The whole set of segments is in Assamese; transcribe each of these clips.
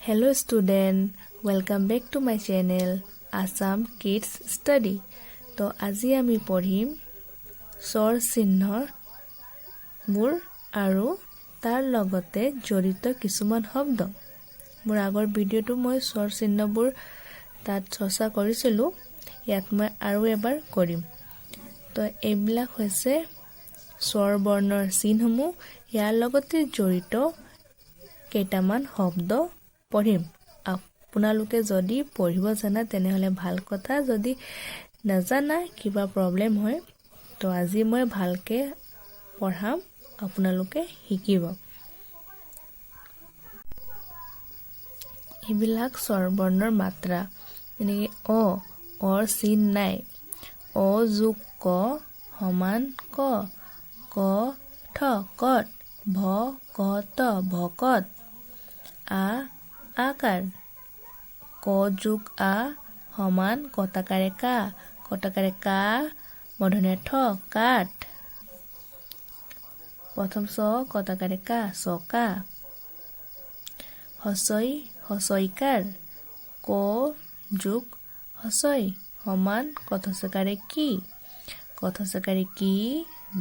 Hello student, welcome back to my channel Assam Kids Study. তো আজি আমি পঢ়িম স্বৰ চিহ্নবোৰ আৰু তাৰ লগতে জড়িত কিছুমান শব্দ। মোৰ আগৰ ভিডিঅ'টো মই স্বৰ চিহ্নবোৰ তাত চৰ্চা কৰিছিলোঁ। ইয়াত মই আৰু এবাৰ কৰিম। তো এইবিলাক হৈছে স্বৰ বৰ্ণৰ চিনসমূহ, ইয়াৰ লগতে জড়িত কেইটামান শব্দ পঢ়িম। আপোনালোকে যদি পঢ়িব জানা, তেনেহ'লে ভাল কথা। যদি নাজানা, কিবা প্ৰব্লেম হয়, তো আজি মই ভালকৈ পঢ়াম, আপোনালোকে শিকিব। এইবিলাক স্বৰবৰ্ণৰ মাত্ৰা, যেনেকৈ অ, অৰ চিন নাই। অ যোগ ক সমান ক। ক থ কত, ভ ক ত ভকত। আ আকাৰ, ক যোগ আ সমান কতাকাৰে কা, কতাকাৰে কা, মূৰ্ধন্য ঠ কাঠ। প্ৰথম চ, কতাকাৰে কা, চকা। হ্ৰস্ব ই হ্ৰস্ব ইকাৰ, ক যোগ হ্ৰস্ব ই সমান কত হ্ৰস্বকাৰে কি, কত হ্ৰস্বকাৰে কি,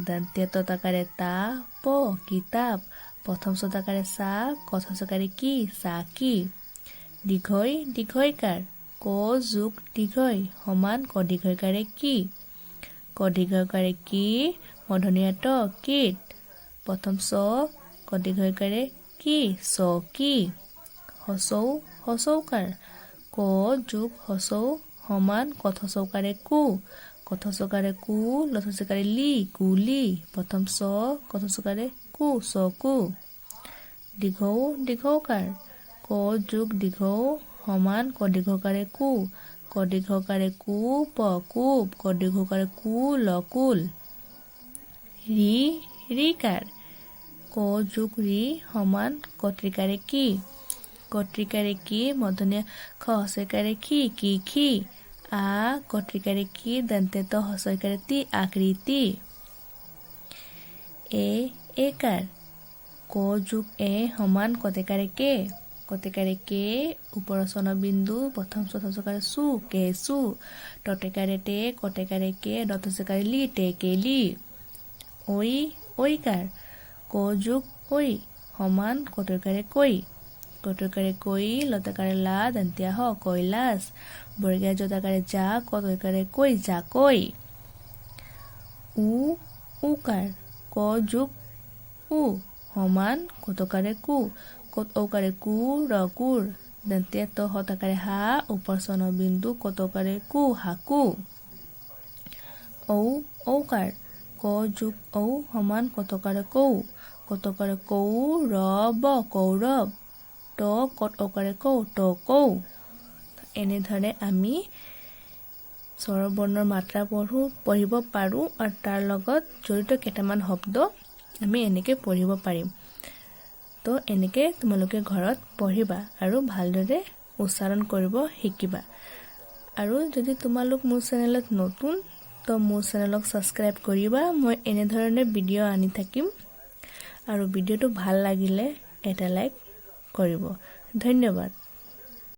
দন্ত্য ত তাকাৰে তা প কিতাপ। প্ৰথম চতাকাৰে চা, কত হ্ৰস্বকাৰে কি, চাকি। দীৰ্ঘ ঈ দীৰ্ঘ ঈকাৰ, ক যোগ দীৰ্ঘ ই সমান ক দীৰ্ঘ ঈকাৰে কি, ক দীৰ্ঘ ঈকাৰে কি, মূৰ্ধন্য ট কীট। প্ৰথম চ, ক দীৰ্ঘ ঈকাৰে কি, চকী। হ্ৰস্ব উ হ্ৰস্ব ঊকাৰ, ক যোগ হ্ৰস্ব উ সমান কত হ্ৰস্ব ঊকাৰে কু, কত হ্ৰস্ব ঊকাৰে কু, লত হ্ৰস্ব ঊকাৰে লি, কুলি। প্ৰথম চ, কত হ্ৰস্ব ঊকাৰে কু, চকু। দীৰ্ঘ ঊ দীৰ্ঘ ঊকাৰ, ক যোগ দীৰ্ঘ ঊ সমান ক দীৰ্ঘ ঊকাৰে কু, ক দীৰ্ঘ ঊকাৰে কু, প কূপ, ক দীৰ্ঘ ঊকাৰে কু, ল কুল। ঋ ঋকাৰ, ক যোগ ঋ সমান কত্ৰিকাৰে কি, কত্ৰিকাৰে কি, মূৰ্ধন্য খ হ্ৰস্ব ঈকাৰে খি, কি খি। আ কত্ৰিকাৰে কি, দন্ত্য ত হ্ৰস্ব ঈকাৰে তি, আকৃতি। এ একাৰ, ক যোগ এ সমান কতেকাৰে কে, কতেকাৰে কে, ওপৰৰ চন্দ্ৰবিন্দু, প্ৰথম চতুৰ্থকাৰে চু, কেঁচু। ততেকাৰে তে, কতেকাৰে কে, দন্তচকাৰে লি, টেকেলি। ঐ ঐকাৰ, ক যোগ ঐ সমান কতৈকাৰে কৈ, কতৈকাৰে কৈ, লতাকাৰে লা, দন্তীয়া হ, কৈলাস। বৰ্গীয়া জতাকাৰে যা, কতৈকাৰে কৈ, জাকৈ। উ উকাৰ, ক যোগ উ সমান কতকাৰে কু, কত ঔকাৰে কু, ৰ কুৰ, দন্তীয়া ত হতাকাৰে হা, ওপৰ বিন্দু, কতকাৰে কু, হাকু। ঔ ঔকাৰ, ক যোগ ঔ সমান কতকাৰে কৌ, কতকাৰে কৌ, ৰ ব কৌৰৱ, ত কত ঔকাৰে কৌ, ত কৌ। এনেদৰে আমি স্বৰবৰ্ণৰ মাত্ৰা পঢ়োঁ, পঢ়িব পাৰোঁ আৰু তাৰ লগত জড়িত কেইটামান শব্দ আমি এনেকৈ পঢ়িব পাৰিম। তো এনেকৈ তোমালোকে ঘৰত পঢ়িবা আৰু ভালদৰে উচ্চাৰণ কৰিব শিকিবা। আৰু যদি তোমালোক মোৰ চেনেলত নতুন, তো মোৰ চেনেলক ছাবস্ক্ৰাইব কৰিবা। মই এনেধৰণে ভিডিঅ' আনি থাকিম। আৰু ভিডিঅ'টো ভাল লাগিলে এটা লাইক কৰিব। ধন্যবাদ।